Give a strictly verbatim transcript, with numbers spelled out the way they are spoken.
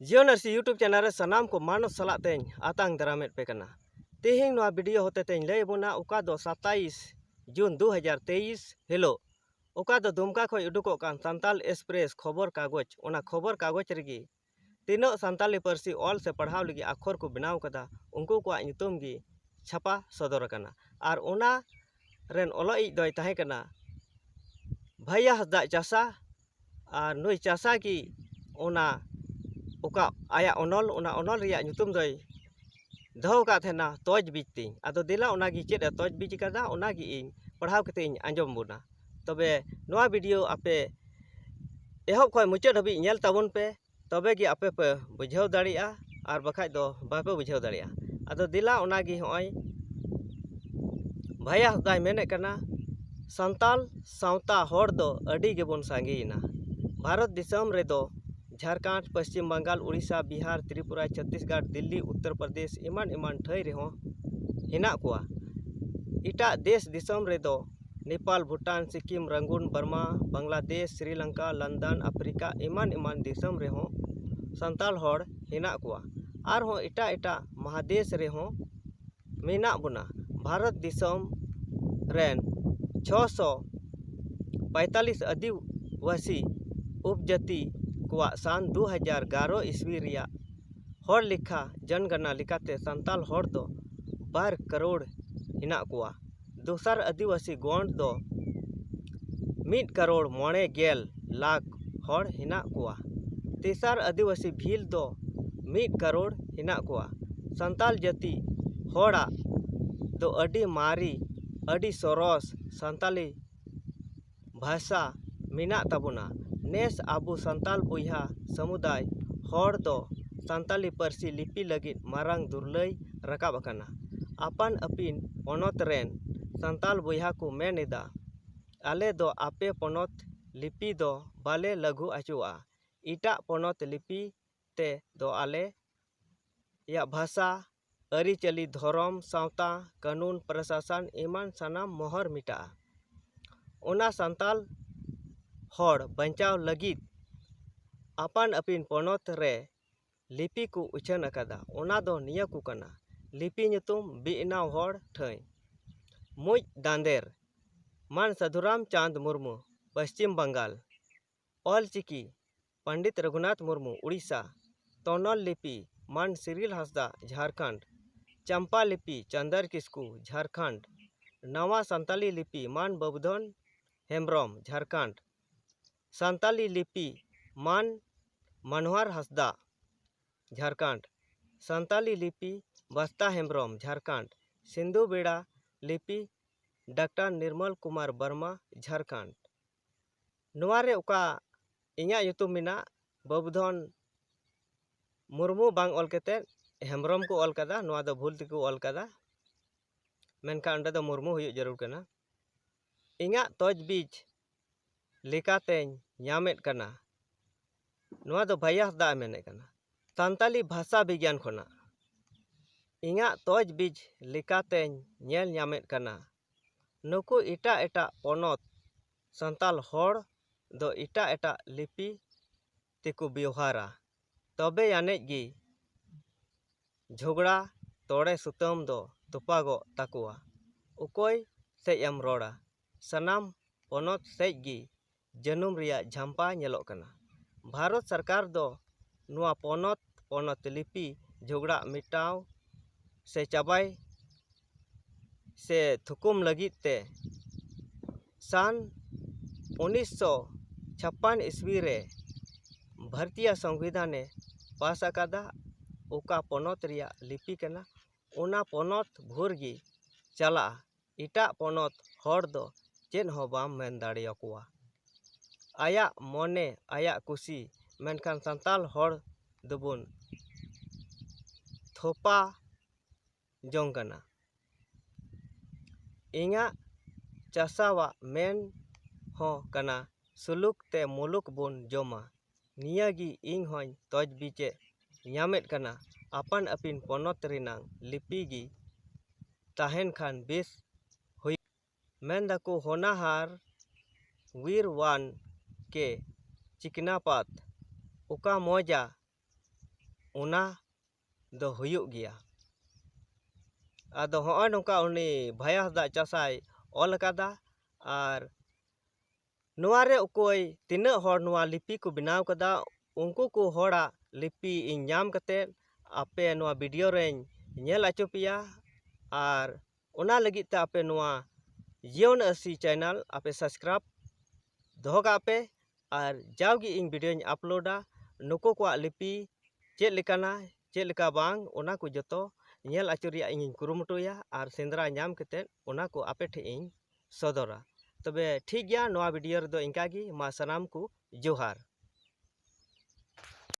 ᱡᱤᱭᱚᱱ ᱟᱹᱨᱥᱤ YouTube channel ᱨᱮ ᱥᱟᱱᱟᱢ ᱠᱚ ᱢᱟᱱᱚᱛ ᱥᱟᱞᱟᱜ ᱛᱮᱧ ᱟᱛᱟᱝ ᱫᱟᱨᱟᱢᱮᱫ ᱯᱮ ᱠᱟᱱᱟ᱾ ᱛᱮᱦᱮᱧ ᱱᱚᱣᱟ ᱵᱷᱤᱰᱤᱭᱳ ᱦᱚᱛᱮ ᱛᱮᱧ ᱞᱟᱹᱭ ᱟᱵᱚᱱᱟ ᱚᱠᱟ ᱫᱚ ᱥᱟᱛᱟᱭᱤᱥ ᱡᱩᱱ ᱫᱩ ᱦᱟᱡᱟᱨ ᱛᱮᱭᱤᱥ ᱦᱤᱞᱳᱜ, ᱚᱠᱟ ᱫᱚ ᱫᱩᱢᱠᱟ ᱠᱷᱚᱱ ᱩᱰᱩᱠᱚᱜ ᱠᱟᱱ ᱥᱟᱱᱛᱟᱞ ᱮᱠᱥᱯᱨᱮᱥ ᱠᱷᱚᱵᱚᱨ ᱠᱟᱜᱚᱡᱽ, ᱚᱱᱟ ᱠᱷᱚᱵᱚᱨ ᱠᱟᱜᱚᱡᱽ ᱨᱮᱜᱮ ᱛᱤᱱᱟᱹᱜ ᱥᱟᱱᱛᱟᱞᱤ ᱯᱟᱹᱨᱥᱤ ᱚᱞ ᱥᱮ ᱯᱟᱲᱦᱟᱣ ᱞᱟᱹᱜᱤᱫ ᱟᱠᱷᱚᱨ ᱠᱚ ᱵᱮᱱᱟᱣ ᱠᱟᱫᱟ, ᱩᱱᱠᱩ ᱠᱚᱣᱟᱜ ᱧᱩᱛᱩᱢ ᱜᱮ ᱪᱷᱟᱯᱟ ᱥᱚᱫᱚᱨ ᱟᱠᱟᱱᱟ᱾ ᱟᱨ ᱚᱱᱟ ᱨᱮᱱ ᱚᱞᱚᱜ ᱤᱡ ᱫᱚᱭ ᱛᱟᱦᱮᱸ ᱠᱟᱱᱟ ᱵᱷᱟᱭᱭᱟ ᱦᱟᱸᱥᱫᱟᱜ ᱪᱟᱥᱟ᱾ ᱟᱨ ᱱᱩᱭ ᱪᱟᱥᱟ ᱜᱮ ᱚᱱᱟ ᱚᱠᱟ ᱟᱭᱟᱜ ᱚᱱᱚᱞ, ᱚᱱᱟ ᱚᱱᱚᱞ ᱨᱮᱭᱟᱜ ᱧᱩᱛᱩᱢ ᱫᱚᱭ ᱫᱚᱦᱚ ᱟᱠᱟᱫ ᱛᱟᱦᱮᱱᱟ ᱛᱚᱡᱽ ᱵᱤᱡᱽ ᱛᱤᱧ᱾ ᱟᱫᱚ ᱫᱮᱞᱟ ᱚᱱᱟᱜᱮ ᱪᱮᱫ ᱮ ᱛᱚᱡᱽ ᱵᱤᱡᱽ ᱟᱠᱟᱫᱟ, ᱚᱱᱟᱜᱮ ᱤᱧ ᱯᱟᱲᱦᱟᱣ ᱠᱟᱛᱮ ᱤᱧ ᱟᱸᱡᱚᱢ ᱵᱚᱱᱟ᱾ ᱛᱚᱵᱮ ᱱᱚᱣᱟ ᱵᱷᱤᱰᱤᱭᱳ ᱟᱯᱮ ᱮᱦᱚᱵ ᱠᱷᱚᱱ ᱢᱩᱪᱟᱹᱫ ᱦᱟᱹᱵᱤᱡ ᱧᱮᱞ ᱛᱟᱵᱚᱱ ᱯᱮ, ᱛᱚᱵᱮ ᱜᱮ ᱟᱯᱮ ᱯᱮ ᱵᱩᱡᱷᱟᱹᱣ ᱫᱟᱲᱮᱭᱟᱜᱼᱟ, ᱟᱨ ᱵᱟᱠᱷᱟᱡ ᱫᱚ ᱵᱟᱯᱮ ᱵᱩᱡᱷᱟᱹᱣ ᱫᱟᱲᱮᱭᱟᱜᱼᱟ᱾ ᱟᱫᱚ ᱫᱮᱞᱟ ᱚᱱᱟᱜᱮ ᱦᱚᱸᱜᱼᱚᱭ ᱵᱷᱟᱭᱭᱟ ᱦᱟᱸᱥᱫᱟᱭ ᱢᱮᱱᱮᱫ ᱠᱟᱱᱟ, ᱥᱟᱱᱛᱟᱞ ᱥᱟᱶᱛᱟ ᱦᱚᱲ ᱫᱚ ᱟᱹᱰᱤ ᱜᱮᱵᱚᱱ ᱥᱟᱸᱜᱮᱭᱮᱱᱟ᱾ ᱵᱷᱟᱨᱚᱛ ᱫᱤᱥᱚᱢ ᱨᱮᱫᱚ ᱡᱷᱟᱲᱠᱷᱚᱸᱰ, ᱯᱚᱥᱪᱤᱢ ᱵᱟᱝᱜᱟᱞ, ᱩᱲᱤᱥᱥᱟ, ᱵᱤᱦᱟᱨ, ᱛᱨᱤᱯᱩᱨᱟ, ᱪᱷᱚᱛᱤᱥᱜᱚᱲ, ᱫᱤᱞᱞᱤ, ᱩᱛᱛᱚᱨ ᱯᱨᱚᱫᱮᱥ, ᱮᱢᱟᱱ ᱮᱢᱟᱱ ᱴᱷᱟᱹᱭ ᱨᱮᱦᱚᱸ ᱦᱮᱱᱟᱜ ᱠᱚᱣᱟ᱾ ᱮᱴᱟᱜ ᱫᱮᱥ ᱫᱤᱥᱚᱢ ᱨᱮᱫᱚ Nepal, Bhutan, Sikkim, Rangoon, Burma, Bangladesh, Sri Lanka, London, Africa, ᱮᱢᱟᱱ ᱮᱢᱟᱱ ᱫᱤᱥᱚᱢ ᱨᱮᱦᱚᱸ ᱥᱟᱱᱛᱟᱲ ᱦᱚᱲ ᱦᱮᱱᱟᱜ ᱠᱚᱣᱟ᱾ ᱟᱨᱦᱚᱸ ᱮᱴᱟᱜ ᱮᱴᱟᱜ ᱢᱟᱦᱟᱫᱮᱥ ᱨᱮᱦᱚᱸ ᱢᱮᱱᱟᱜ ᱵᱚᱱᱟ᱾ ᱵᱷᱟᱨᱚᱛ ᱫᱤᱥᱚᱢ ᱨᱮᱱ ᱪᱷᱚᱥᱚ ᱯᱚᱸᱭᱛᱟᱞᱤᱥ ᱟᱹᱫᱤᱵᱟᱹᱥᱤ ᱩᱯᱡᱟᱹᱛᱤ ᱠᱚᱣᱟᱜ ᱥᱟᱱ ᱫᱩ ᱦᱟᱡᱟᱨ ᱮᱜᱟᱨᱚ ᱤᱥᱣᱤ ᱨᱮᱭᱟᱜ ᱦᱚᱲ ᱞᱮᱠᱷᱟ ᱡᱚᱱᱜᱚᱱᱟ ᱞᱮᱠᱟᱛᱮ ᱥᱟᱱᱛᱟᱲ ᱦᱚᱲ ᱫᱚ ᱵᱟᱨ ᱠᱟᱨᱳᱲ ᱦᱮᱱᱟᱜ ᱠᱚᱣᱟ᱾ ᱫᱚᱥᱟᱨ ᱟᱹᱫᱤᱵᱟᱹᱥᱤ ᱜᱚᱸᱰ ᱫᱚ ᱢᱤᱫ ᱠᱟᱨᱳᱲ ᱢᱚᱬᱮ ᱜᱮᱞ ᱞᱟᱠᱷ ᱦᱚᱲ ᱦᱮᱱᱟᱜ ᱠᱚᱣᱟ᱾ ᱛᱮᱥᱟᱨ ᱟᱹᱫᱤᱵᱟᱹᱥᱤ ᱵᱷᱤᱞ ᱫᱚ ᱢᱤᱫ ᱠᱟᱨᱳᱲ ᱦᱮᱱᱟᱜ ᱠᱚᱣᱟ᱾ ᱥᱟᱱᱛᱟᱲ ᱡᱟᱹᱛᱤ ᱦᱚᱲᱟᱜ ᱫᱚ ᱟᱹᱰᱤ ᱢᱟᱨᱮ, ᱟᱹᱰᱤ ᱥᱚᱨᱚᱥ ᱥᱟᱱᱛᱟᱞᱤ ᱵᱷᱟᱥᱟ ᱢᱮᱱᱟᱜ ᱛᱟᱵᱚᱱᱟ᱾ ᱱᱮᱥ ᱟᱵᱚ ᱥᱟᱱᱛᱟᱲ ᱵᱚᱭᱦᱟ ᱥᱟᱢᱩᱫᱟᱭ ᱦᱚᱲ ᱫᱚ ᱥᱟᱱᱛᱟᱞᱤ ᱯᱟᱹᱨᱥᱤ ᱞᱤᱯᱤ ᱞᱟᱹᱜᱤᱫ ᱢᱟᱨᱟᱝ ᱫᱩᱨᱞᱟᱹᱭ ᱨᱟᱠᱟᱵ ᱟᱠᱟᱱᱟ᱾ ᱟᱯᱟᱱ ᱟᱹᱯᱤᱱ ᱯᱚᱱᱚᱛ ᱨᱮᱱ ᱥᱟᱱᱛᱟᱲ ᱵᱚᱭᱦᱟ ᱠᱚ ᱢᱮᱱ ᱮᱫᱟ, ᱟᱞᱮ ᱫᱚ ᱟᱯᱮ ᱯᱚᱱᱚᱛ ᱞᱤᱯᱤ ᱫᱚ ᱵᱟᱞᱮ ᱞᱟᱹᱜᱩ ᱦᱚᱪᱚᱣᱟᱜᱼᱟ᱾ ᱮᱴᱟᱜ ᱯᱚᱱᱚᱛ ᱞᱤᱯᱤ ᱛᱮ ᱫᱚ ᱟᱞᱮᱭᱟᱜ ᱵᱷᱟᱥᱟ, ᱟᱹᱨᱤᱪᱟᱹᱞᱤ, ᱫᱷᱚᱨᱚᱢ, ᱥᱟᱶᱛᱟ, ᱠᱟᱹᱱᱩᱱ, ᱯᱨᱚᱥᱟᱥᱚᱱ ᱮᱢᱟᱱ ᱥᱟᱱᱟᱢ ᱢᱚᱦᱚᱨ ᱢᱮᱴᱟᱜᱼᱟ᱾ ᱚᱱᱟ ᱥᱟᱱᱛᱟᱲ ᱦᱚᱲ ᱵᱟᱧᱪᱟᱣ ᱞᱟᱹᱜᱤᱫ ᱟᱯᱟᱱ ᱟᱹᱯᱤᱱ ᱯᱚᱱᱚᱛ ᱨᱮ ᱞᱤᱯᱤ ᱠᱚ ᱩᱪᱷᱟᱹᱱ ᱟᱠᱟᱫᱟ, ᱚᱱᱟ ᱫᱚ ᱱᱤᱭᱟᱹ ᱠᱚ ᱠᱟᱱᱟ᱾ ᱞᱤᱯᱤ ᱧᱩᱛᱩᱢ ᱵᱤᱱᱟᱣ ᱦᱚᱲ ᱴᱷᱟᱹᱭ᱾ ᱢᱩᱸᱡ ᱫᱟᱸᱫᱮᱨ, ᱢᱟᱱ ᱥᱟᱹᱫᱷᱩᱨᱟᱢ ᱪᱟᱸᱫᱽ ᱢᱩᱨᱢᱩ, ᱯᱚᱥᱪᱤᱢ ᱵᱟᱝᱜᱟᱞ᱾ ᱚᱞ ᱪᱤᱠᱤ, ᱯᱚᱱᱰᱤᱛ ᱨᱚᱜᱷᱩᱱᱟᱛᱷ ᱢᱩᱨᱢᱩ, ᱩᱲᱤᱥᱥᱟ᱾ ᱛᱚᱱᱚᱞ ᱞᱤᱯᱤ, ᱢᱟᱱ ᱥᱤᱨᱤᱞ ᱦᱟᱸᱥᱫᱟ, ᱡᱷᱟᱲᱠᱷᱚᱸᱰ᱾ ᱪᱟᱢᱯᱟ ᱞᱤᱯᱤ, ᱪᱟᱸᱫᱟᱨ ᱠᱤᱥᱠᱩ, ᱡᱷᱟᱲᱠᱷᱚᱸᱰ᱾ ᱱᱟᱣᱟ ᱥᱟᱱᱛᱟᱞᱤ ᱞᱤᱯᱤ, ᱢᱟᱱ ᱵᱟᱹᱵᱩᱫᱷᱚᱱ ᱦᱮᱢᱵᱨᱚᱢ, ᱡᱷᱟᱲᱠᱷᱚᱸᱰ᱾ ᱥᱟᱱᱛᱟᱞᱤ ᱞᱤᱯᱤ, ᱢᱟᱱ ᱢᱟᱱᱣᱟᱨ ᱦᱟᱸᱥᱫᱟ, ᱡᱷᱟᱲᱠᱷᱚᱸᱰ᱾ ᱥᱟᱱᱛᱟᱞᱤ ᱞᱤᱯᱤ, ᱵᱟᱥᱛᱟ ᱦᱮᱢᱵᱨᱚᱢ, ᱡᱷᱟᱲᱠᱷᱚᱸᱰ᱾ ᱥᱤᱱᱫᱷᱩ ᱵᱮᱲᱟ ᱞᱤᱯᱤ, ᱰᱟᱠᱛᱟᱨ ᱱᱤᱨᱢᱚᱞ ᱠᱩᱢᱟᱨ ᱵᱟᱨᱢᱟ, ᱡᱷᱟᱲᱠᱷᱚᱸᱰ᱾ ᱱᱚᱣᱟ ᱨᱮ ᱚᱠᱟ ᱤᱧᱟᱹᱜ ᱧᱩᱛᱩᱢ ᱢᱮᱱᱟᱜ, ᱵᱟᱹᱵᱩᱫᱷᱚᱱ ᱢᱩᱨᱢᱩ ᱵᱟᱝ ᱚᱞ ᱠᱟᱛᱮᱫ ᱦᱮᱢᱵᱨᱚᱢ ᱠᱚ ᱚᱞ ᱠᱟᱫᱟ, ᱱᱚᱣᱟ ᱫᱚ ᱵᱷᱩᱞ ᱛᱮᱠᱚ ᱚᱞ ᱠᱟᱫᱟ᱾ ᱢᱮᱱᱠᱷᱟᱱ ᱚᱸᱰᱮ ᱫᱚ ᱢᱩᱨᱢᱩ ᱦᱩᱭᱩᱜ ᱡᱟᱹᱨᱩᱲ ᱠᱟᱱᱟ᱾ ᱤᱧᱟᱹᱜ ᱛᱚᱡᱽᱵᱤᱡᱽ ᱞᱮᱠᱟᱛᱮᱧ ᱧᱟᱢᱮᱫ ᱠᱟᱱᱟ, ᱱᱚᱣᱟ ᱫᱚ ᱵᱷᱟᱭᱟ ᱦᱟᱸᱥᱫᱟ ᱮ ᱢᱮᱱᱮᱫ ᱠᱟᱱᱟ᱾ ᱥᱟᱱᱛᱟᱞᱤ ᱵᱷᱟᱥᱟ ᱵᱤᱜᱽᱭᱟᱱ ᱠᱷᱚᱱᱟᱜ ᱤᱧᱟᱹᱜ ᱛᱚᱡᱽᱵᱤᱡᱽ ᱞᱮᱠᱟᱛᱮᱧ ᱧᱮᱞ ᱧᱟᱢᱮᱫ ᱠᱟᱱᱟ, ᱱᱩᱠᱩ ᱮᱴᱟᱜ ᱮᱴᱟᱜ ᱯᱚᱱᱚᱛ ᱥᱟᱱᱛᱟᱞ ᱦᱚᱲ ᱫᱚ ᱮᱴᱟᱜ ᱮᱴᱟᱜ ᱞᱤᱯᱤ ᱛᱮᱠᱚ ᱵᱮᱣᱦᱟᱨᱟ, ᱛᱚᱵᱮ ᱟᱹᱱᱤᱡ ᱜᱮ ᱡᱷᱚᱜᱽᱲᱟ ᱛᱚᱲᱮ ᱥᱩᱛᱟᱹᱢ ᱫᱚ ᱛᱚᱯᱟᱜᱚᱜ ᱛᱟᱠᱚᱣᱟ᱾ ᱚᱠᱚᱭ ᱥᱮᱡ ᱮᱢ ᱨᱚᱲᱟ, ᱥᱟᱱᱟᱢ ᱯᱚᱱᱚᱛ ᱥᱮᱡ ᱜᱮ ᱡᱟᱹᱱᱩᱢ ᱨᱮᱭᱟᱜ ᱡᱷᱟᱢᱯᱟ ᱧᱮᱞᱚᱜ ᱠᱟᱱᱟ᱾ ᱵᱷᱟᱨᱚᱛ ᱥᱚᱨᱠᱟᱨ ᱫᱚ ᱱᱚᱣᱟ ᱯᱚᱱᱚᱛ ᱯᱚᱱᱚᱛ ᱞᱤᱯᱤ ᱡᱷᱚᱜᱽᱲᱟ ᱢᱮᱴᱟᱣ ᱥᱮ ᱪᱟᱵᱟᱭ ᱥᱮ ᱛᱷᱩᱠᱩᱢ ᱞᱟᱹᱜᱤᱫ ᱛᱮ ᱥᱟᱱ ᱩᱱᱤᱥᱥᱚ ᱪᱷᱟᱯᱯᱟᱱ ᱤᱥᱣᱤ ᱨᱮ ᱵᱷᱟᱨᱚᱛᱤᱭᱚ ᱥᱚᱝᱵᱤᱫᱷᱟᱱ ᱮ ᱯᱟᱥ ᱟᱠᱟᱫᱟ᱾ ᱚᱠᱟ ᱯᱚᱱᱚᱛ ᱨᱮᱭᱟᱜ ᱞᱤᱯᱤ ᱠᱟᱱᱟ, ᱚᱱᱟ ᱯᱚᱱᱚᱛ ᱵᱷᱳᱨ ᱜᱮ ᱪᱟᱞᱟᱜᱼᱟ᱾ ᱮᱴᱟᱜ ᱯᱚᱱᱚᱛ ᱦᱚᱲ ᱫᱚ ᱪᱮᱫ ᱦᱚᱸ ᱵᱟᱢ ᱢᱮᱱ ᱫᱟᱲᱮᱭᱟᱠᱚᱣᱟ᱾ ᱟᱭᱟᱜ ᱢᱚᱱᱮ, ᱟᱭᱟᱜ ᱠᱩᱥᱤ, ᱢᱮᱱᱠᱷᱟᱱ ᱥᱟᱱᱛᱟᱲ ᱦᱚᱲ ᱫᱚᱵᱚᱱ ᱛᱷᱚᱯᱟ ᱡᱚᱝ ᱠᱟᱱᱟ᱾ ᱤᱧᱟᱹᱜ ᱪᱟᱥᱟᱣᱟᱜ ᱢᱮᱱ ᱦᱚᱸ ᱠᱟᱱᱟ, ᱥᱩᱞᱩᱠ ᱛᱮ ᱢᱩᱞᱩᱠ ᱵᱚᱱ ᱡᱚᱢᱟ᱾ ᱱᱤᱭᱟᱹ ᱜᱮ ᱤᱧ ᱦᱚᱸᱧ ᱛᱚᱡᱽᱵᱤᱡᱮ ᱧᱟᱢᱮᱫ ᱠᱟᱱᱟ, ᱟᱯᱟᱱ ᱟᱹᱯᱤᱱ ᱯᱚᱱᱚᱛ ᱨᱮᱱᱟᱝ ᱞᱤᱯᱤ ᱜᱮ ᱛᱟᱦᱮᱱ ᱠᱷᱟᱱ ᱵᱮᱥ ᱦᱩᱭ᱾ ᱢᱮᱱ ᱫᱟᱠᱚ ᱦᱚᱱᱟᱦᱟᱨ ᱣᱤᱨ ᱣᱟᱱ ᱠᱮ ᱪᱤᱠᱱᱟᱯᱟᱛ, ᱚᱠᱟ ᱢᱚᱡᱟ ᱚᱱᱟ ᱫᱚ ᱦᱩᱭᱩᱜ ᱜᱮᱭᱟ᱾ ᱟᱫᱚ ᱦᱚᱸᱜᱼᱚᱭ ᱱᱚᱝᱠᱟ ᱩᱱᱤ ᱵᱷᱟᱭᱟ ᱦᱟᱸᱥᱫᱟ ᱪᱟᱥᱟᱭ ᱚᱞ ᱟᱠᱟᱫᱟ᱾ ᱟᱨ ᱱᱚᱣᱟ ᱨᱮ ᱚᱠᱚᱭ ᱛᱤᱱᱟᱹᱜ ᱦᱚᱲ ᱱᱚᱣᱟ ᱞᱤᱯᱤ ᱠᱚ ᱵᱮᱱᱟᱣ ᱠᱟᱫᱟ, ᱩᱱᱠᱩ ᱠᱚ ᱦᱚᱲᱟᱜ ᱞᱤᱯᱤ ᱤᱧ ᱧᱟᱢ ᱠᱟᱛᱮᱫ ᱟᱯᱮ ᱱᱚᱣᱟ ᱵᱷᱤᱰᱤᱭᱳ ᱨᱮᱧ ᱧᱮᱞ ᱦᱚᱪᱚ ᱯᱮᱭᱟ᱾ ᱟᱨ ᱚᱱᱟ ᱞᱟᱹᱜᱤᱫ ᱛᱮ ᱟᱯᱮ ᱱᱚᱣᱟ ᱡᱤᱭᱚᱱ ᱟᱹᱥᱤ ᱪᱮᱱᱮᱞ ᱟᱯᱮ ᱥᱟᱵᱥᱠᱨᱟᱭᱤᱵ ᱫᱚᱦᱚ ᱠᱟᱜ ᱯᱮ᱾ ᱟᱨ ᱡᱟᱣᱜᱮ ᱤᱧ ᱵᱷᱤᱰᱤᱭᱳᱧ ᱟᱯᱞᱳᱰᱟ, ᱱᱩᱠᱩ ᱠᱚᱣᱟᱜ ᱞᱤᱯᱤ ᱪᱮᱫ ᱞᱮᱠᱟᱱᱟ, ᱪᱮᱫ ᱞᱮᱠᱟ ᱵᱟᱝ, ᱚᱱᱟ ᱠᱚ ᱡᱚᱛᱚ ᱧᱮᱞ ᱟᱹᱪᱩᱨ ᱨᱮᱭᱟᱜ ᱤᱧᱤᱧ ᱠᱩᱨᱩᱢᱩᱴᱩᱭᱟ ᱟᱨ ᱥᱮᱸᱫᱽᱨᱟ ᱧᱟᱢ ᱠᱟᱛᱮᱫ ᱚᱱᱟ ᱠᱚ ᱟᱯᱮ ᱴᱷᱮᱱ ᱤᱧ ᱥᱚᱫᱚᱨᱟ᱾ ᱛᱚᱵᱮ ᱴᱷᱤᱠ ᱜᱮᱭᱟ, ᱱᱚᱣᱟ ᱵᱷᱤᱰᱤᱭᱳ ᱨᱮᱫᱚ ᱤᱱᱠᱟ ᱜᱮ᱾ ᱢᱟ ᱥᱟᱱᱟᱢ ᱠᱚ ᱡᱚᱦᱟᱨ᱾